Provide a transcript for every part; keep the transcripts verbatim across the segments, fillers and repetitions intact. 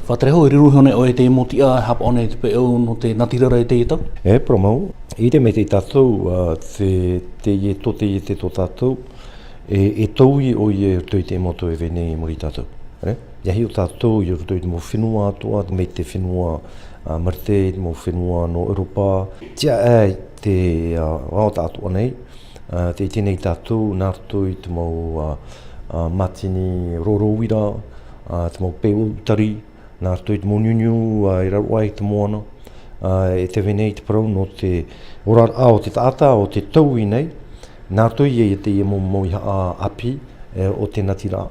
Faʻatere Hau, e riro iho nei ʻoe i te mau tiʻa e haʻapaʻo nei i te peu nō te natirara i teie tau? E, parau mau, i te mea tei tātou, ā, te, teie tō, teie tō tātou, e, e taui ʻoia i roto i te mau tau e vai nei i muri iā tātou. E? ʻIa hiʻo tātou i roto i te mau fenua atoʻa, mai te fenua, ā, Marite, i te mau fenua nō ʻEuropa. Tiʻa, ā, te, ā, raʻatira atoʻa nei, ā, tē ʻite nei tātou, nā roto i te mau, ā, ā, mātini roro uira, ā, te mau peu ʻutari, nā roto i te mau niuniu, ā, i raro aʻe i te moana, ā, e tē vai nei te parau nō te oraraʻa o te taʻata, o te taui nei, nā roto ia i teie mau, mau mauihaʻa ʻāpī, e, o te natirara.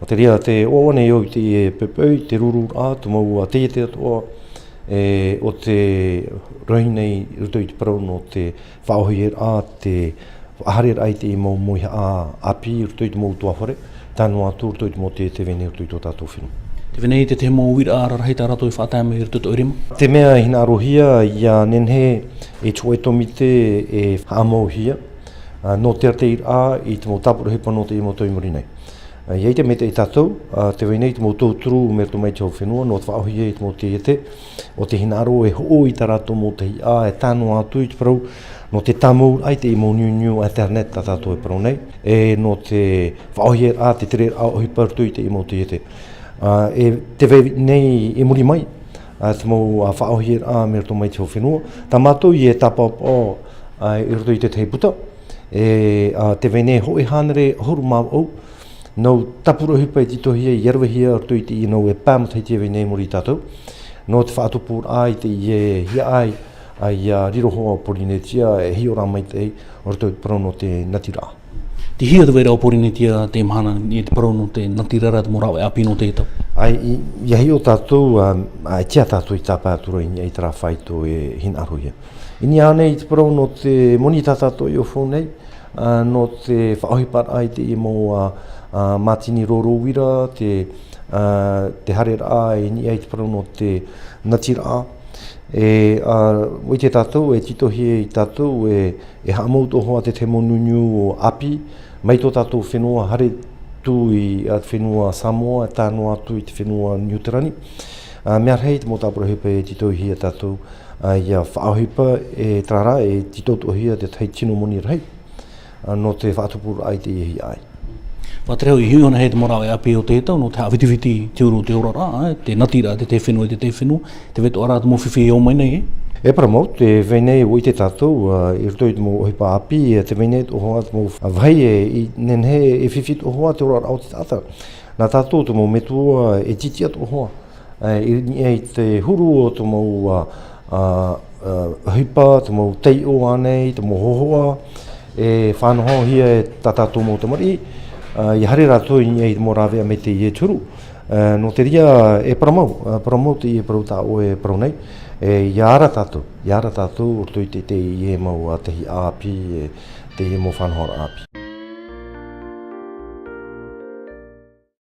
Nō te reira, tē ʻoaʻoa nei au i teie poʻipoʻi, te rururaʻa, te mau, ā, taiete atoʻa, e, o tē rohi nei i roto i te parau nō te faʻaʻohiparaʻa, te haereraʻa i teie mau mauihaʻa ʻāpī i roto i te mau ʻutuāfare, tae noa atu i roto i te mau taiete e vai nei i roto i tō tātou fenua. Tē vai nei te tahi mau uiraʻa rarahi tā rātou i faʻatae mai i roto i te ʻoire mā? Te mea e hinaʻarohia, ʻia nehenehe e te hōʻē tōmite e haʻamauhia, ā, nō te arataʻiraʻa i te mau tāpura ʻohipa nō teie mau tau i muri nei. Ā, ʻia ʻite maitaʻi tātou, ā, tē vai nei te mau tauturu mai roto mai i te hau fenua, nō te faʻaʻohiparaʻa i te mau taiete, ʻo tē hinaʻaro e hoʻo i tā rātou mau tahiʻa, e tae noa atu i te parau, nō te tāmauraʻa i teie mau niuniu internet tā tātou e parau nei, e nō te faʻaʻohiparaʻa, te tereraʻa ʻohipa i roto i teie mau taiete. Ā, e tē vai nei i muri mai, ā, te mau, ā, faʻaʻohiparaʻa mai roto mai i te hau fenua, tā mātou e tāpaʻopaʻo, ā, i roto i te tahi puta, e, ā, tē vai nei hōʻē hānere ʻahuru mā vaʻu, nau tāpura ʻohipa e tītauhia, ʻia ravehia i roto i teie nau e pae matahiti e vai nei i muri iā tātou, nō te faʻatupuraʻa i teie hiaʻai, ā, ʻia riro hoʻi ʻo Pōrīnetia, e hiʻo rā maitaʻi, i roto i te parau nō te natirara. Tei hea te vairaʻa o Pōrīnetia i teie mahana, i te parau nō te natirara, te mau rāveʻa ʻāpī nō teie tau? ʻAe, i, ʻia hiʻo tātou, ā, ā, e tiʻa tātou i tāpae atu ra i niʻa i terā faito e hinaʻarohia. I niʻa ānei i te parau nō te moni tā tātou e ʻōfau nei, ā, nō te faʻaʻohiparaʻa i teie mau, ā, ā, mātini roro uira, te, ā, te haereraʻa i niʻa i te parau nō te natirara. E, ā, ʻua ʻite tātou, e tītauhia ia tātou, e, e haʻamau atoʻa hoʻi te tahi mau niuniu ʻāpī, mai tō tātou fenua, haere atu i, ā, te fenua Samoa, e tae noa atu i te fenua Niu Tirani. Ā, mea rahi te mau tāpura ʻohipa e tītauhia ia tātou, ā, ʻia faʻaʻohipa, e terā rā, e tītau atoʻahia te tahi tino moni rahi, ā, nō te faʻatupuraʻa i teie hiaʻai. Faʻatere Hau, e hiʻo nei te mau rāveʻa ʻāpī o teie tau, nō te haʻavitiviti i te huru o te oraraʻa, ā, te natirara, te tahi fenua i te tahi fenua, tē vai atoʻa ra te mau fifi e ō mai nei, e? E parau mau, tē vai nei, ʻua ʻite tātou, ā, i roto i te mau ʻohipa ʻāpī, ā, tē vai nei atoʻa hoʻi te mau vāhi, e, e nehenehe e fifi atoʻa hoʻi te oraraʻa o te taʻata. Nā tātou te mau metua, e tītiʻa atoʻa hoʻi, ā, i niʻa i te huru o te mau, ā, ā, ā, ʻohipa, te mau taiʻo ānei, te mau hōhoʻa, e faʻanahohia e tā tātou mau tamariʻi, ā, ʻia haere rātou i niʻa i te mau rāveʻa mai teie te huru. Ā, nō te reira, e parau mau, ā, parau mau teie parau tā ʻoe e parau nei, e, ʻia ara tātou, ʻia ara tātou, i roto i te, teie mau, ā, tahi ʻāpī, e, teie mau faʻanahoraʻa ʻāpī.